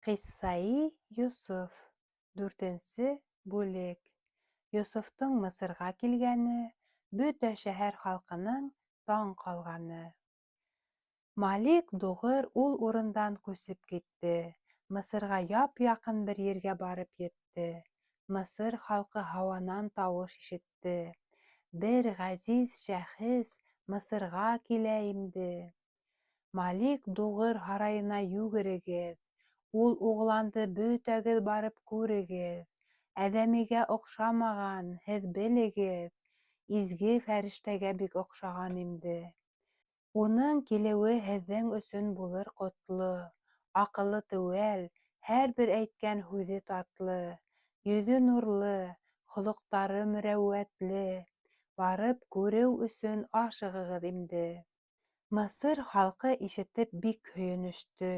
Ҡиссаи Йософ, дүртенсе бүлек. Йософтоң Мысырға килгәне, бөтә шәһәр халҡының таң ҡалғаны. Малик Дуғыр ул урындан күсеп китте, Мысырға яп-яҡын бер ергә барып етте. Мысыр халҡы һауанан тауыш ишетте: Бер ғәзиз шәхес Мысырға килә имде. Малик Дуғыр һарайына йүгерегеҙ, ул уғланды бөтәгеҙ барып күрегеҙ. Әҙәмигә оҡшамаған, һеҙ белегеҙ, изге фәрештәгә бик оҡшаған имде. Уның килеүе һеҙҙең өсөн булыр ҡотло. Аҡылы теүәл, һәр бер әйткән һүҙе татлы, йөҙө нурлы, холоҡтары мөрәүәтле. Барып күреү өсөн ашығығыҙ имде. Мысыр халҡы ишетеп бик һөйөнөштө.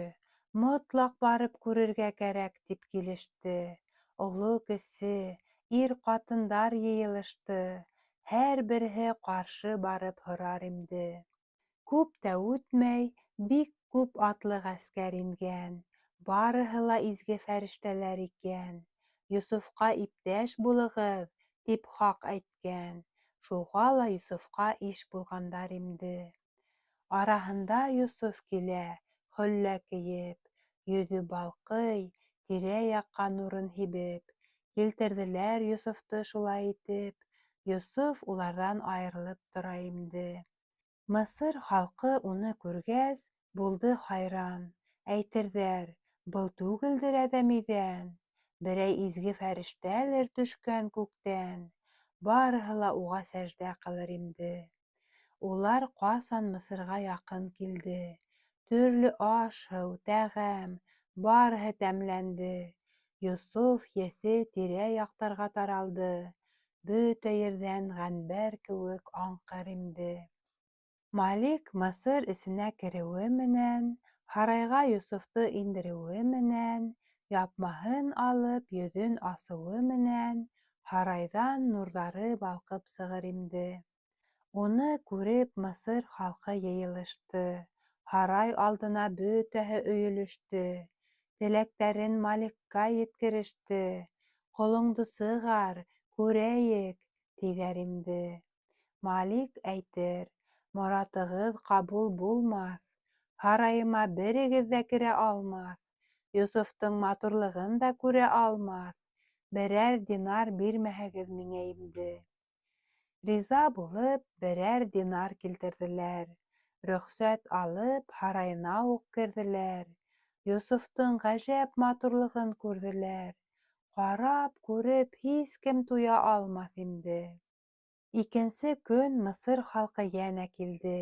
Мотлаҡ барып күрергә кәрәк, тип килеште. Оло-кесе, ир-ҡатындар йыйылышты. Һәр береһе ҡаршы барып һорар имде. Күп тә үтмәй, бик күп атлы ғәскәр ингән. Барыһы ла изге фәрештәләр икән. Йософҡа иптәш булығыҙ, тип хаҡ әйткән. Шуға ла Йософҡа иш булғандар имде. Араһында Йософ килә, хөллә кейеп, йөҙө балҡый, тирә-яҡҡа нурын һибеп. Килтерҙеләр Йософто шулай итеп. Йософ уларҙан айырылып тора имде. Мысыр халҡы уны күргәс, булды хайран. Әйтерҙәр, был түгелдер әҙәмиҙән, берәй изге фәрештәлер төшкән күктән. Барыһы ла уға сәждә ҡылыр имде. Улар ҡасан Мысырға яҡын килде, төрлө аш-һыу, тәғәм, барыһы тәмләнде. Йософ еҫе тирә-яҡтарға таралды, бөтә ерҙән ғәнбәр кеүек аңҡыр имде. Малик Мысыр эсенә кереүе менән, һарайға Йософто индереүе менән, япмаһын алып йөҙөн асыуы менән, һарайҙан нурҙары балҡып сығыр имде. Уны күреп Мысыр халҡы йыйылышты, һарай алдына бөтәһе өйөлөштө, теләктәрен Маликка еткереште. Ҡолоңдо сығар, күрәйек, тиҙәр имде. Малик әйтер, моратығыҙ ҡабул булмаҫ, һарайыма берегеҙ ҙә керә алмаҫ, Йософтоң матурлығын да күрә алмаҫ, берәр динар бирмәһәгеҙ миңә имде. Риза булып, берәр динар килтерҙеләр. Рөхсәт алып, һарайына уҡ керҙеләр. Йософтоң ғәжәп матурлығын күрҙеләр. Ҡарап, күреп, һис кем туя алмаҫ инде. Икенсе көн Мысыр халҡы йәнә килде.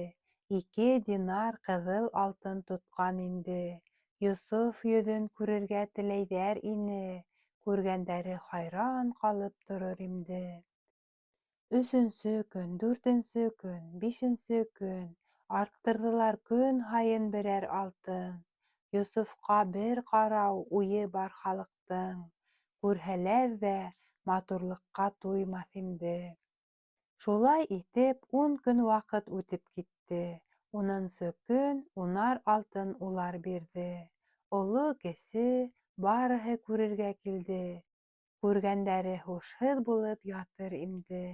Ике динар ҡыҙыл алтын тотҡан инде. Йософ йөҙөн күрергә теләйҙәр ине. Күргәндәре хайран ҡалып торор инде. Өсөнсө көн, дүртенсе көн, бишенсе көн арттырҙылар көн һайын берәр алтын. Йософҡа бер ҡарау уйы бар халыҡтың. Күрһәләр ҙә, матурлыҡҡа туймаҫ инде. Шулай итеп, ун көн ваҡыт үтеп китте. Унынсы көн унар алтын улар бирҙе. Оло-кесе барыһы күрергә килде. Күргәндәре һушһыҙ булып ятыр инде.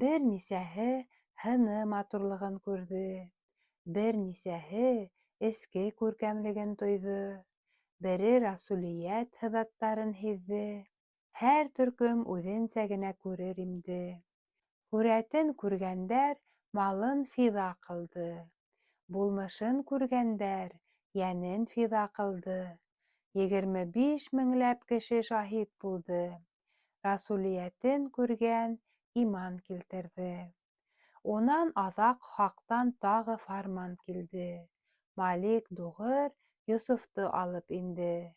Бер нисәһе һыны матурлығын күрҙе, бер нисәһе эске күркәмлеген тойҙо, бере расулиәт һыҙаттарын һиҙҙе. Һәр төркөм үҙенсә генә күрер имде. Һүрәтен күргәндәр малын фиҙа ҡылды, булмышын күргәндәр йәнен фиҙа ҡылды. 25 меңләп кеше шаһит булды. Расулиәтен күргән иман килтерҙе. Унан аҙаҡ хаҡтан тағы фарман килде. Малик Дуғыр Йософто алып инде.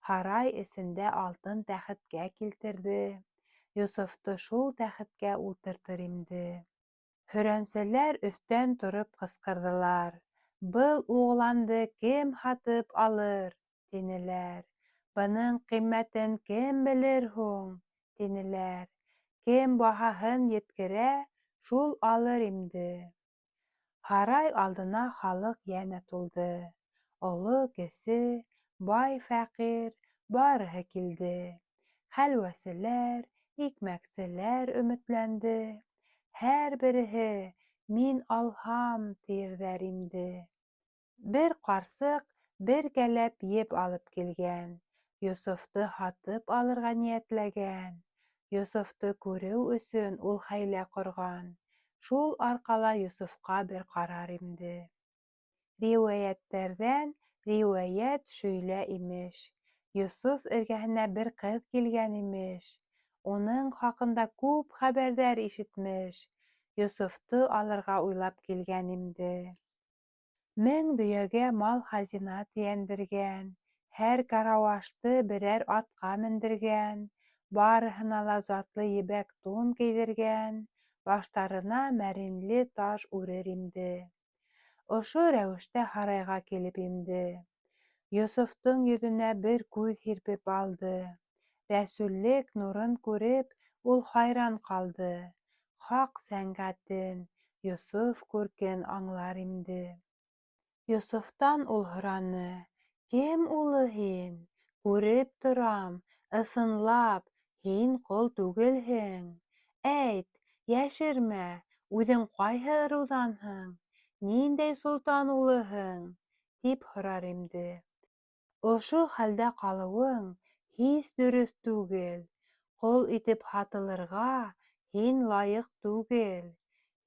Һарай эсендә алтын тәхеткә килтерҙе. Йософто шул тәхеткә ултыртыр имде. Һөрәнселәр өҫтән тороп ҡысҡырҙылар. Был уғланды кем һатып алыр? тинеләр. Бының ҡиммәтен кем белер һуң? тинеләр. Кем баһаһын еткерә, шул алыр имде. Һарай алдына халыҡ йәнә тулды. Оло-кесе, Бай-фәҡир барыһы килде. Хәлүәселәр, икмәкселәр өмөтләнде. Һәр береһе, мин алһам, тиерҙәр инде. Бер ҡарсыҡ бер кәләп еп алып килгән, Йософто һатып алырға ниәтләгән. Йософто күреү өсөн ул хәйлә ҡорған. Шул арҡала Йософҡа бер ҡарар имде. Риүәйәттәрҙән риүәйәт шөйлә имеш, Йософ эргәһенә бер ҡыҙ килгән имеш. Уның хаҡында күп хәбәрҙәр ишетмеш, Йософто алырға уйлап килгән имде. 1000 дөйәгә мал-хазина тейәндергән, һәр карауашты берәр атҡа мендергән, барыһына ла затлы ебәк тун кейҙергән, баштарына мәренле таж үрер имде. Ошо рәүештә һарайға килеп инде. Йософтоң йөҙөнә бер күҙ һирпеп алды. Рәсүллек нурын күреп, ул хайран ҡалды. Хаҡ сәнғәтен, Йософ күркен аңлар имде. Йософтан ул һораны: Кем улы һин? Күреп торам, ысынлап, һин ҡол түгелһең. Әйт, йәшермә, үҙең ҡайһы ырыуҙанһың, ниндәй солтан улыһың? Тип һорар имде. Ошо хәлдә ҡалыуың һис дөрөҫ түгел, ҡол итеп һатылырға һин лайыҡ түгел.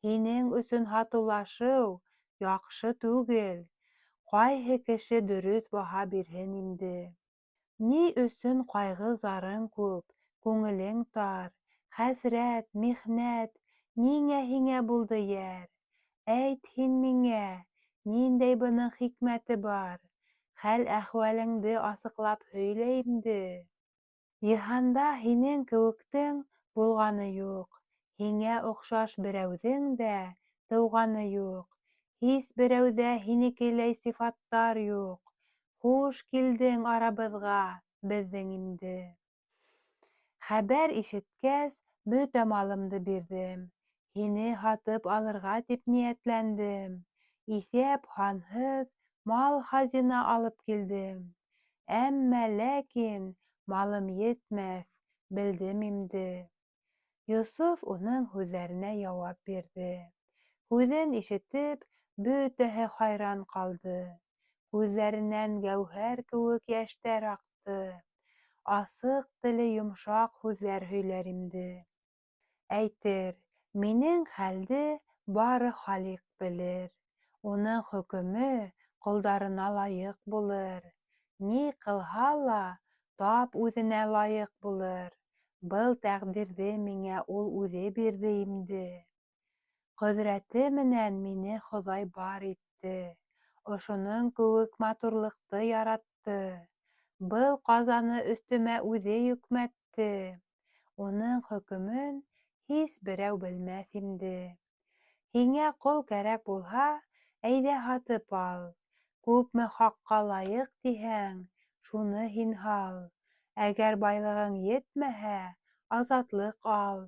Һинең өсөн һатыулашыу яҡшы түгел, ҡайһы кеше дөрөҫ баһа бирһен инде. Ни өсөн ҡайғы-зарың күп, күңелең тар, хәсрәт, михнәт ниңә һиңә булды йәр? Әйт һин миңә, ниндәй бының хикмәте бар? Хәл-әхүәлеңде асыҡлап һөйлә инде. Йыһанда һинең кеүектең булғаны юҡ, һиңә оҡшаш берәүҙең дә тыуғаны юҡ, һис берәүҙә һинекеләй сифаттар юҡ. Хуш килдең арабыҙға, беҙҙең инде. Хәбәр ишеткәс, бөтә малымды бирҙем, һине һатып алырға тип ниәтләндем, иҫәп-һанһыҙ мал-хазина алып килдем. Әммә ләкин малым етмәҫ, белдем инде. Йософ уның һүҙҙәренә яуап бирҙе. Һүҙен ишетеп, бөтәһе хайран ҡалды. Күҙҙәренән гәүһәр кеүек йәштәр аҡты. Асыҡ теле йомшаҡ һүҙҙәр һөйләр инде. Әйтер, минең хәлде бары Халиҡ белер. Уның хөкөмө ҡолдарына лайыҡ булыр. Ни ҡылһа ла, тап үҙенә лайыҡ булыр. Был тәҡдирҙе миңә ул үҙе бирҙе инде. Ҡөҙрәте менән мине Хоҙай бар итте. Ошоноң кеүек матурлыҡты яратты. Был ҡазаны өҫтөмә үҙе йөкмәтте. Уның хөкөмөн һис берәү белмәҫ инде. Һиңә ҡол кәрәк булһа, әйҙә һатып ал. Күпме хаҡҡа лайыҡ тиһәң, шуны һин һал. Әгәр байлығың етмәһә, азатлыҡ ал.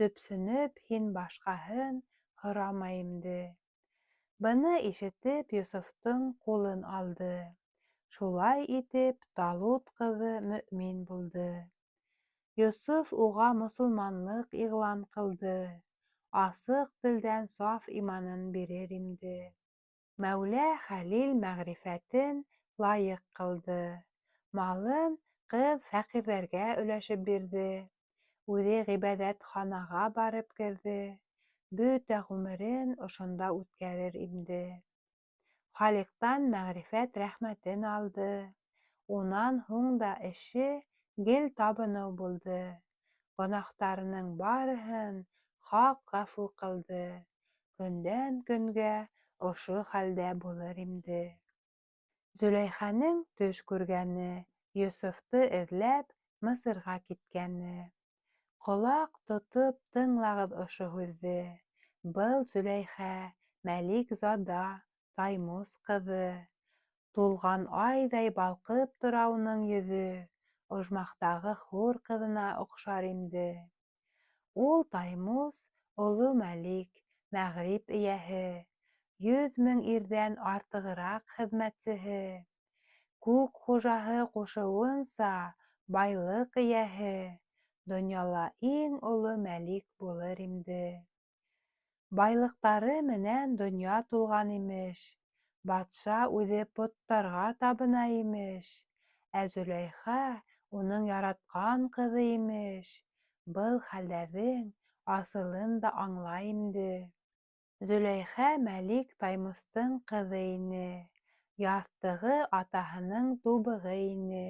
Төпсөнөп һин башҡаһын һорама инде. Быны ишетеп, Йософтоң ҡулын алды. Шулай итеп, Талут ҡыҙы мөмин булды. Йософ уға мосолманлыҡ иғлан ҡылды. Асыҡ телдән саф иманын бирер инде. Мәүлә Хәлил мәғрифәтен лайыҡ ҡылды. Малын ҡыҙ фәҡирҙәргә өләшеп бирҙе. Үҙе ғибәҙәтханаға барып керҙе. Бөтә ғүмерен ошонда үткәрер инде. Халиҡтан мәғрифәт рәхмәтен алды. Унан һуң да эше гел табыныу булды. Гонаһтарының барыһын Хаҡ ғәфү ҡылды. Көндән көнгә ошо хәлдә булыр инде. Зөләйхәнең төш күргәне, Йософто эҙләп Мысырға киткәне. Ҡолаҡ тотоп тыңлағыҙ ошо һүҙҙе. Был Зөләйхә мәлик зада Таймус ҡыҙы. Тулған айҙай балҡып тора уның йөҙө, ожмахтағы хур ҡыҙына оҡшар инде. Ул Таймус оло мәлик, мәғриб эйәһе, 100 000 ирҙән артығыраҡ хеҙмәтсеһе. Күк хужаһы ҡушыуынса, байлыҡ эйәһе, донъяла иң оло мәлик булыр имде. Байлыҡтары менән донъя тулған имеш. Батша үҙе поттарға табына имеш. Ә Зөләйха уның яратҡан ҡыҙы имеш. Был хәлдәрҙең асылын да аңлай имде. Зөләйхә мәлик Таймустың ҡыҙы ине. Яҫтығы атаһының тубығы ине.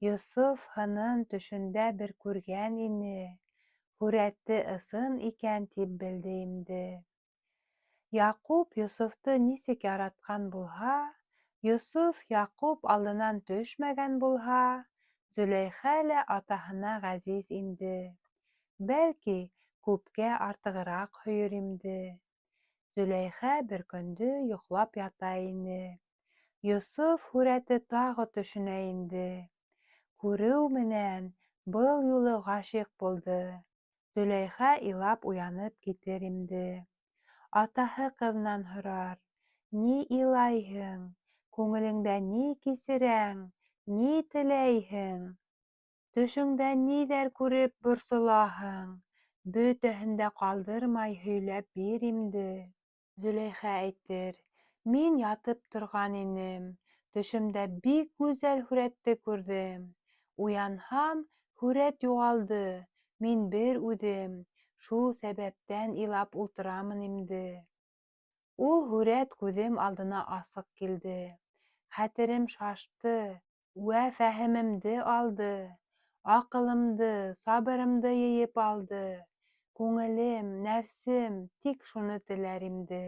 Йософ һынын төшөндә бер күргән ине. Һүрәте ысын икән тип белде имде. Яҡуп Йософто нисек яратҡан булһа, Йософ Яҡуп алдынан төшмәгән булһа, Зөләйхә лә атаһына ғәзиз инде. Бәлки, күпкә артығыраҡ һөйөр имде. Зөләйхә бер көндө йоҡлап ята ине. Йософ һүрәте тағы төшөнә инде. Күреү менән был юлы ғашиҡ булды. Зөләйхә илап уянып китер имде. Атаһы ҡыҙынан һорар: Ни илайһың? Күңелеңдә ни кисерәң? Ни теләйһең? Төшөңдә ниҙәр күреп борсолаһың? Бөтәһен дә ҡалдырмай һөйләп бир имде. Зөләйхә әйтер: Мин ятып торған инем, төшөмдә бик гүзәл һүрәтте күрҙем. Уянһам, һүрәт юғалды, мин бер үҙем, шул сәбәптән илап ултырамын имде. Ул һүрәт күҙем алдына асыҡ килде. Хәтерем шашты, үә фәһемемде алды, аҡылымды, сабырымды йыйып алды. Күңелем, нәфсем тик шуны теләр имде.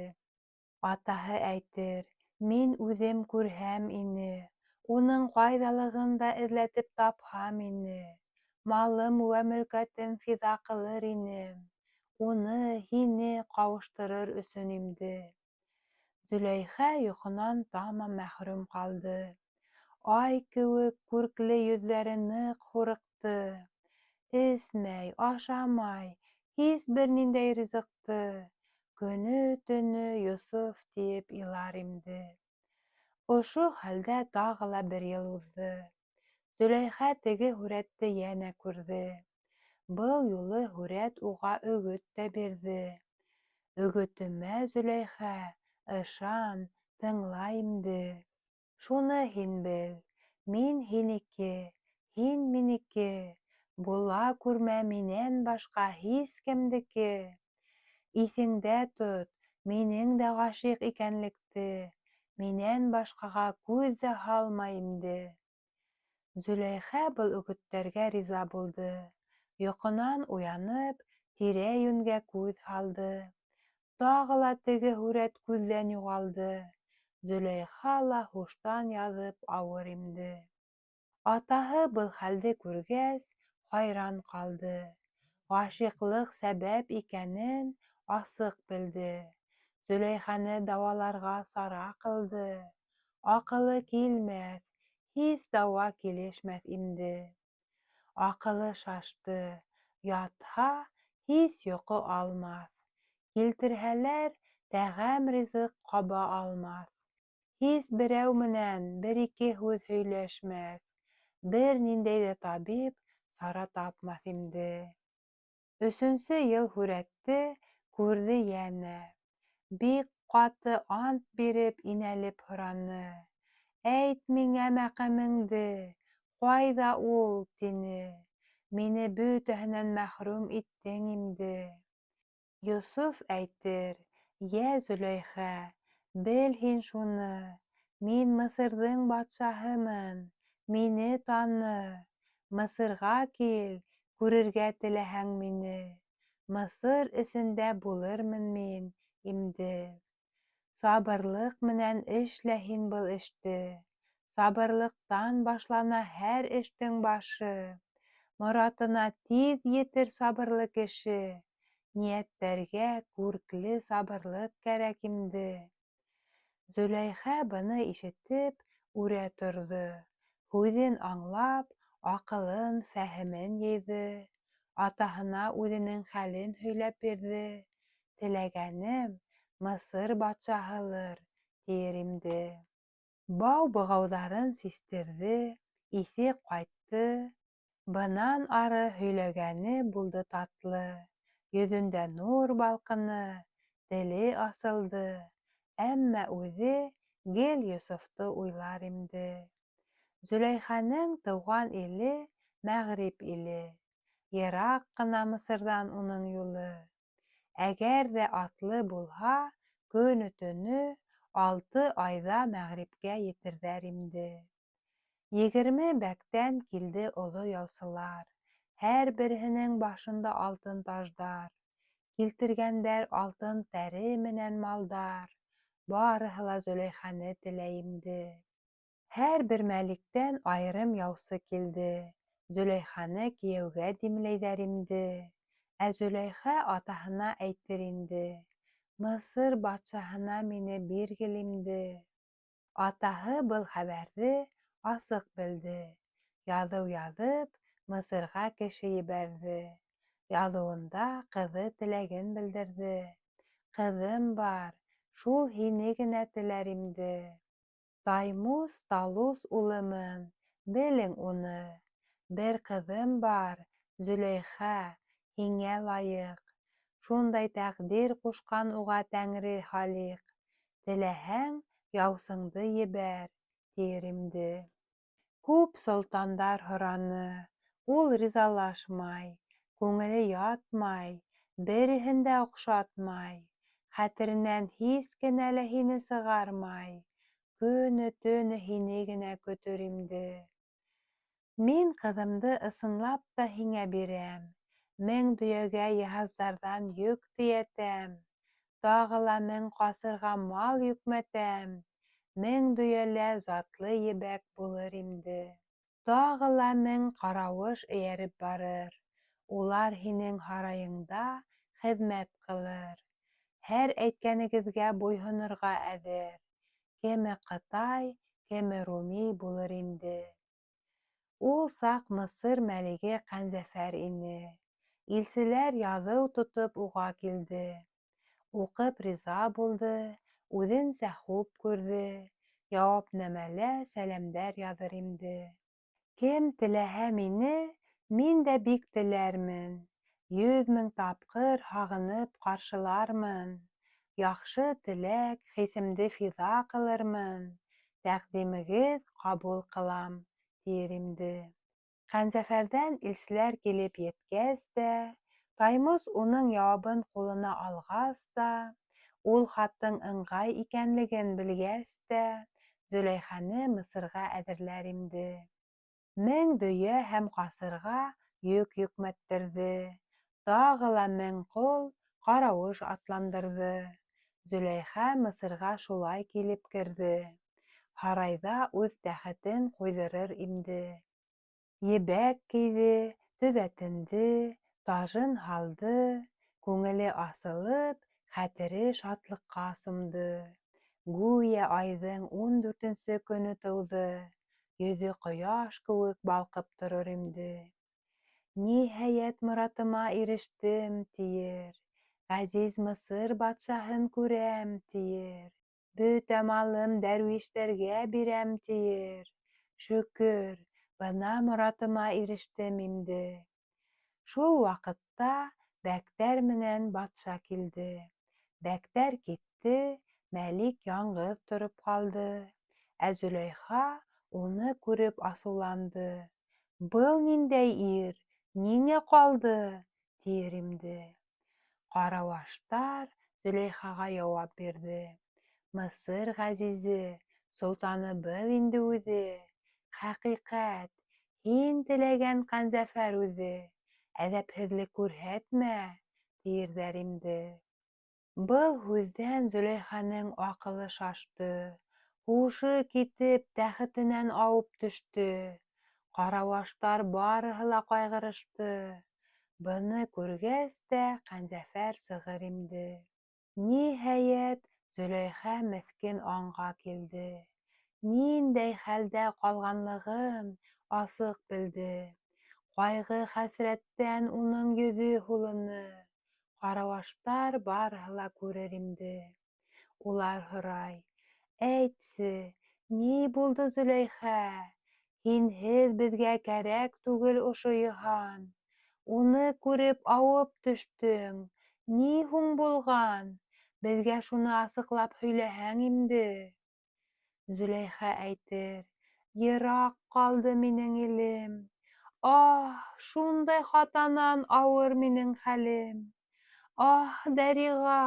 Атаһы әйтер, мин үҙем күрһәм ине, уның ҡайҙалығын да эҙләтеп тапһам ине, малым үә мөлкәтем фиҙа ҡылыр инем, уны, һине ҡауыштырыр өсөн имде. Зөләйхә йоҡонан тамам мәхрүм ҡалды. Ай кеүек күркле йөҙҙәре ныҡ һурыҡты. Эсмәй, ашамай, һис бер ниндәй ризыҡты, көнө-төнө Йософ тиеп илар имде. Ошо хәлдә тағы ла бер йыл уҙҙы. Зөләйхә теге һүрәтте йәнә күрҙе. Был юлы һүрәт уға өгөт тә бирҙе. Өгөтөмә, Зөләйхә, ышан, тыңла имде. Шуны һин бел, мин һинеке, һин минеке, була күрмә минән башҡа һис кемдеке. Иҫеңдә тот, минең дә ғашиҡ икәнлекте, минән башҡаға күҙ ҙә һалма имде. Зөләйхә был өгөттәргә риза булды. Йоҡонан уянып, тирә-йүнгә күҙ һалды. Тағы ла теге һүрәт күҙҙән юғалды. Зөләйха ла һуштан яҙып ауыр имде. Атаһы был хәлде күргәс, хайран ҡалды. Ғашиҡлыҡ сәбәп икәнен асыҡ белде. Зөләйхәне дауаларға сара ҡылды. Аҡылы килмәҫ, һис дауа килешмәҫ имде. Аҡылы шашты, ятһа, һис йоҡо алмаҫ. Килтерһәләр, тәғәм-ризыҡ ҡаба алмаҫ. Һис берәү менән бер-ике һүҙ һөйләшмәҫ. Бер ниндәй ҙә табип сара тапмаҫ имде. Өсөнсө йыл һүрәтте күрҙе йәнә. Бик ҡаты ант биреп инәлеп һораны. Әйт миңә мәҡәмеңде, ҡайҙа ул, тине. Мине бөтәһенән мәхрүм иттең имде. Йософ әйтер, йә Зөләйхә, бел һин шуны, мин Мысырҙың батшаһымын, мине таны. Мысырға кил, күрергә теләһәң мине. Мысыр эсендә булырмын мин имде. Сабырлыҡ менән эшлә һин был эште. Сабырлыҡтан башлана һәр эштең башы. Моратына тиҙ етер сабырлы кеше. Ниәттәргә күркле сабырлыҡ кәрәк имде. Зөләйхә быны ишетеп, үрә торҙо. Һүҙен аңлап, аҡылын, фәһемен йыйҙы. Атаһына үҙенең хәлен һөйләп бирҙе. Теләгәнем Мысыр батшаһылыр, тиер имде. Бау бығауҙарын систерҙе, иҫе ҡайтты. Бынан ары һөйләгәне булды татлы, йөҙөндә нур балҡыны, теле асылды, әммә үҙе гел Йософто уйлар имде. Зөләйхәнең тыуған иле Мәғриб иле, йыраҡ ҡына Мысырҙан уның юлы. Әгәр ҙә атлы булһа, көнө-төнө алты айҙа Мәғрибкә етерҙәр имде. 20 бәктән килде оло яусылар, һәр береһенең башында алтын таждар, килтергәндәр алтын тәре менән малдар, барыһы ла Зөләйхәне теләй имде. Һәр бер мәликтән айырым яусы килде, Зөләйханы кейәүгә димләйҙәр имде. Ә Зөләйхә атаһына әйтер инде: Мысыр батшаһына мине биргел имде. Атаһы был хәбәрҙе асыҡ белде, яҙыу яҙып, Мысырға кеше ебәрҙе. Яҙыуында ҡыҙы теләген белдерҙе: Ҡыҙым бар, шул һине генә теләр имде. Таймус Талус улымын, белең уны. Бер ҡыҙым бар, Зөләйхә, һиңә лайыҡ. Шундай тәҡдир ҡушҡан уға Тәңре Халиҡ. Теләһәң, яусыңды ебәр, тиер имде. Күп солтандар һораны, ул ризалашмай, күңеле ятмай, береһен дә оҡшатмай, хәтеренән һис кенә лә һине сығармай, көнө-төнө һине генә көтөр имде. Мин ҡыҙымды ысынлап та һиңә бирәм, 1000 дөйәгә йыһаздарҙан йөк тейәтәм, тағы ла 1000 ҡасырға мал йөкмәтәм, 1000 дөйәлә затлы ебәк булыр имде. Тағы ла 1000 ҡарауыш эйәреп барыр, улар һинең һарайыңда хеҙмәт ҡылыр, һәр әйткәнегеҙгә буйһонорға әҙер, кеме ҡытай, кеме руми булыр инде. Ул саҡ Мысыр мәлиге Ҡәнзәфәр ине. Илселәр яҙыу тотоп уға килде. Уҡып риза булды, үҙенсә хуп күрҙе, яуапнамәлә сәләмдәр яҙыр имде. Кем теләһә мине, мин дә бик теләрмен, 100 000 тапҡыр һағынып ҡаршылармын, яҡшы теләк хисемде фиҙа ҡылырмын, тәҡдимегеҙ ҡабул ҡылам, тиер имде. Ҡәнзәфәрҙән илселәр килеп еткәс тә, Таймус уның яуабын ҡулына алғас та, ул хаттың ыңғай икәнлеген белгәс тә, Зөләйхәне Мысырға әҙерләр имде. 1000 дөйә һәм ҡасырға йөк йөкмәттерҙе, тағы ла 1000 ҡол, ҡарауыш атландырҙы. Зөләйхә Мысырға шулай килеп керҙе. Һарайҙа үҙ тәхетен ҡуйҙырыр имде. Ебәк кейҙе, төҙәтенде, тажын һалды, күңеле асылып, хәтере шатлыҡҡа сумды. Гүйә айҙың 14-нсө көнө тыуҙы, йөҙө ҡояш кеүек балҡып торор имде. Ниһайәт моратыма ирештем, тиер, ғәзиз Мысыр батшаһын күрәм, тиер, бөтә малым дәрүиштәргә бирәм, тиер. Шөкөр, бына моратыма ирештем имде. Шул ваҡытта бәктәр менән батша килде. Бәктәр китте, мәлик яңғыҙ тороп ҡалды. Ә Зөләйха уны күреп асыуланды. Был ниндәй ир, ниңә ҡалды, тиер имде. Ҡарауаштар Зөләйхаға яуап бирҙе. Мысыр ғәзизе, солтаныбыҙ инде үҙе. Хәҡиҡәт, һин теләгән Ҡәнзәфәр үҙе. Әҙәпһеҙлек күрһәтмә, тиерҙәр инде. Был һүҙҙән Зөләйханың аҡылы шашты, һушы китеп, тәхетенән ауып төштө. Ҡарауаштар барыһы ла ҡайғырышты. Быны күргәс тә Ҡәнзәфәр сығыр инде. Ниһайәт, Зөләйхә меҫкен аңға килде. Ниндәй хәлдә ҡалғанлығын асыҡ белде. Ҡайғы-хәсрәттән уның йөҙө һулыны. Ҡарауаштар барыһы ла күрер инде. Улар һорай: Әйтсе, Ни булды, Зөләйхә? Һинһеҙ беҙгә кәрәк түгел ошо йыһан. Уны күреп ауып төштөң, ни һуң булған? Беҙгә шуны асыҡлап һөйләһәң имде. Зөләйхә әйтер: Йыраҡ ҡалды минең илем. Аһ, шундай хатанан ауыр минең хәлем. Аһ, дәриға,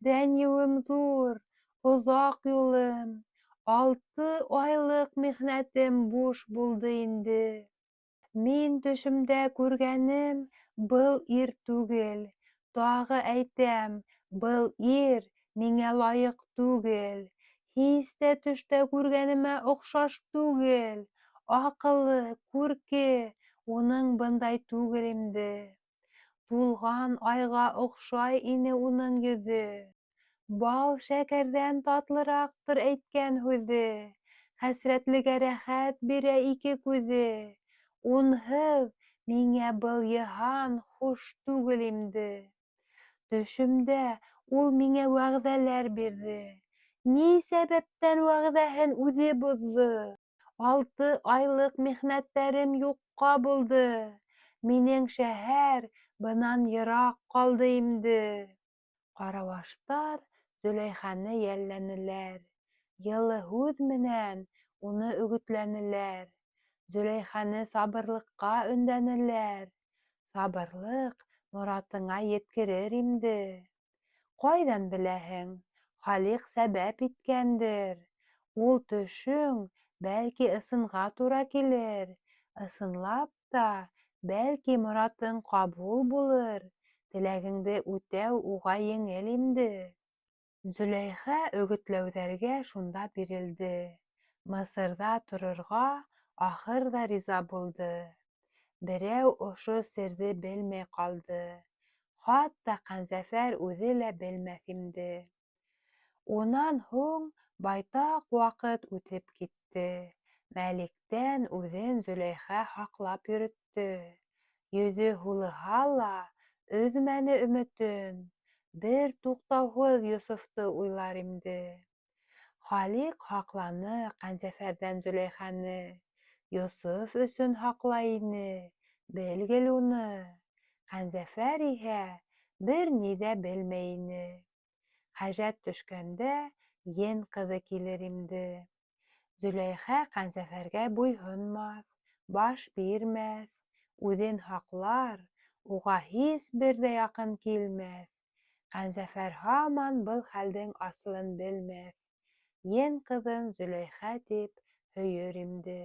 рәнйеүем ҙур, оҙаҡ юлым. 6 айлыҡ михнәтем буш булды инде. Мин төшөмдә күргәнем был ир түгел. Тағы әйтәм, был ир миңә лайыҡ түгел. Һис тә төштә күргәнемә оҡшаш түгел. Аҡылы, күрке, уның бындай түгел инде. Тулған айға оҡшай ине уның йөҙө. Бал шәкәрҙән татлыраҡтыр әйткән һүҙе. Хәсрәтлегә рәхәт бирә ике күҙе. Унһыҙ миңә был йыһан хуш түгел инде. Төшөмдә ул миңә вәғәҙәләр бирҙе. Ни сәбәптән вәғәҙәһен үҙе боҙҙо? 6 айлыҡ михнәттәрем юҡҡа булды. Минең шәһәр бынан йыраҡ ҡалды инде. Ҡарабаштар Зөләйхәне йәлләнеләр. Йылы һүҙ менән уны өгөтләнеләр. Зөләйхәне сабырлыҡҡа өндәнеләр. Сабырлыҡ моратыңа еткерер инде. Ҡайҙан беләһең, Халиҡ сәбәп иткәндер. Ул төшөң бәлки ысынға тура килер. Ысынлап та, бәлки моратың ҡабул булыр. Теләгеңде үтәү уға еңел инде. Зөләйхә өгөтләүҙәргә шунда бирелде. Мысырҙа торорға ахыр ҙа риза булды. Берәү ошо серҙе белмәй ҡалды. Хатта Ҡәнзәфәр үҙе лә белмәҫ инде. Унан һуң байтаҡ ваҡыт үтеп китте. Мәликтән үҙен Зөләйхә һаҡлап йөрөттө. Йөҙө һулыһа ла өҙмәне өмөтөн. Бер туҡтауһыҙ Йософто уйлар инде. Халиҡ һаҡланы Ҡәнзәфәрҙән Зөләйхәне. Йософ өсөн һаҡлай ине, белгел уны. Ҡәнзәфәр иһә бер ни ҙә белмәй ине. Хәжәт төшкәндә ен ҡыҙы килер инде. Зөләйхә Ҡәнзәфәргә буйһонмаҫ, баш бирмәҫ, үҙен һаҡлар, уға һис бер ҙә яҡын килмәҫ. Ҡәнзәфәр һаман был хәлдең асылын белмәҫ. Ен ҡыҙын Зөләйхә тип һөйөр инде.